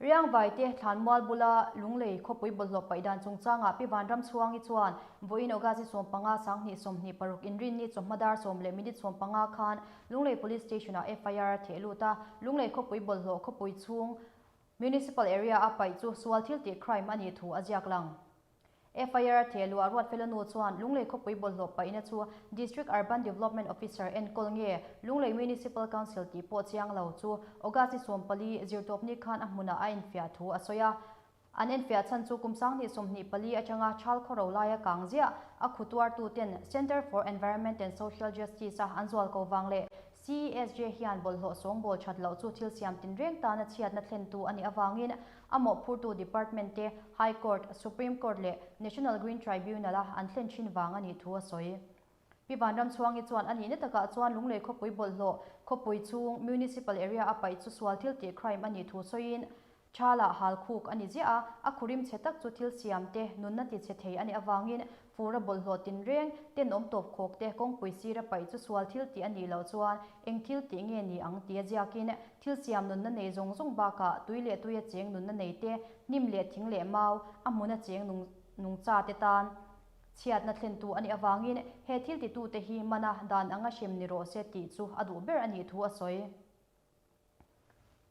Riangvaite Thlanmual bula Lunglei khawpui bawlhhlawh paih dan chungchangah Pi Vanramchhuangi chuan vawiin August ni 15 2026 Inrinni chawhma dar sawm leh minute 15 khan Lunglei Police Station-ah FIR a theh lut a, Lunglei khawpui bawlhhlawh khawpui chhung Municipal Area a paih chu sual thil tih crime a nih thu a ziak lang. FIR a theh luah Ruatfela nu chuan Lunglei khawpui bawlhhlawh paihna chu District Urban Development Officer enkawl nge Lunglei Municipal Council tih pawh chiang lo chu August ni 14 zirtawpni khan a hmunah a enfiah thu a sawi a. An enfiah chhan chu kum 2024 atanga Thal khawro laia kang ziah a khu tuartuten Centre for Environment and Social Justice a an zual ko vang leh CESJ hian bawlhhlawh sawngbawl that loh chu thil siam tinreng tana chhiatna thlentu a nih avangin a mawhphurtu department te High Court, Supreme Court leh National Green Tribunal a an thlen thin vang a nih thu a sawi. Pi Vanramchhuangi chuan a nihna takah chuan Lunglei khawpui bawlhhlawh khawpui chhung Municipal Area a paih chu sual thil tih crime a nih thu sawiin Thala hal khuk a ni ziah a, a khurim chhe tak chu thil siam te, nunna ti chhe thei a nih avangin fura bawlhhlawh tinreng, tenawm tawp khawk te, kawngpui sira paih chu sual thil tih a nih loh chuan eng thil tih nge ni ang tia ziakin thil siam nunna nei zawng zawng bakah tui leh tuia cheng nunna nei te, hnim leh thing leh mau, a hmuna cheng nung nungcha te tan chhiatna thlentu a nih avangin he thil titute hi mana dan anga hrem ni rawh se tih chu a duh ber a nih thu a sawi.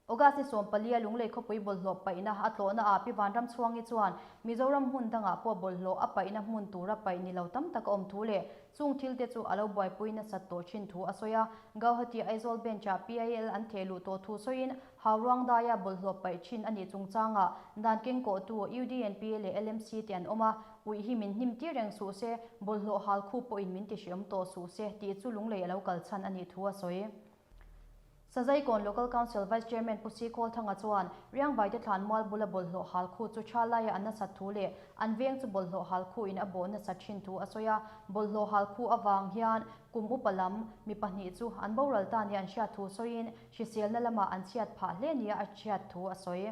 August ni 14 a Lunglei khawpui bawlhhlawh paihna a tlawhna ah Pi Vanramchhuangi chuan Mizoram hmun dangah pawh bawlhhlawh a paihna hmun tura paih ni lo tam tak a awm thu leh chung thil te chu a lo buaipui nasat tawh thin thu a sawi a. Gauhati Aizawl Bench ah PIL an theh luh tawh thu sawiin Hauruang daia bawlhhlawh paih thin a nih chungchangah dan kengkawhtu UDNP leh LMC te an awm a, uih hi min hnim tir reng suh se, bawlhhlawh hal khu pawhin min ti hreawm tawh suh se tih chu Lunglei a lo kal chhan a nih thu a sawi. Sazaikawn Local Council Vice Chairman Pu Si Khawlthanga chuan Riangvaite thlanmual bula bawlhhlawh hal khu chu tha laia an nasat thu leh an veng chu bawlhhlawh hal khu in a bawh nasat thin thu a sawi a. Bawlhhlawh hal khu avang hian kum upa lam mi pahnih chu an boral ta nia an hriat thu sawiin hriselna lamah an chhiat phah hle nia a hriat thu a sawi.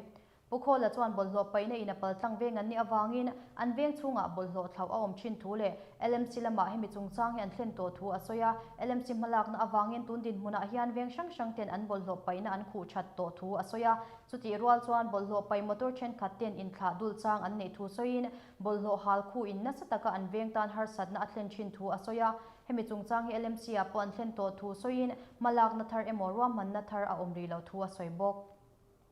Pu Khawla chuan bawlhhlawh paihna in a pal tlang veng an nih avangin an veng chhungah bawlhhlawh thlauh a awm thin thu leh LMC lamah hemi chungchang hi an thlen tawh thu a sawi a. LMC hmalakna avangin tun dinhmunah hian veng hrang hrang ten an bawlhhlawh paihna an khuh that tawh thu a sawi a. Chutih rual chuan bawlhhlawh paih motor thenkhat ten inthlah dul chang an neih thu sawiin bawlhhlawh hal khuh in nasa taka an veng tan harsatna a thlen thin thu a sawi a. Hemi chungchang hi LMC ah pawh an thlen tawh thu sawiin hmalakna thar emaw ruahmanna thar a awm rih loh thu a sawi bawk.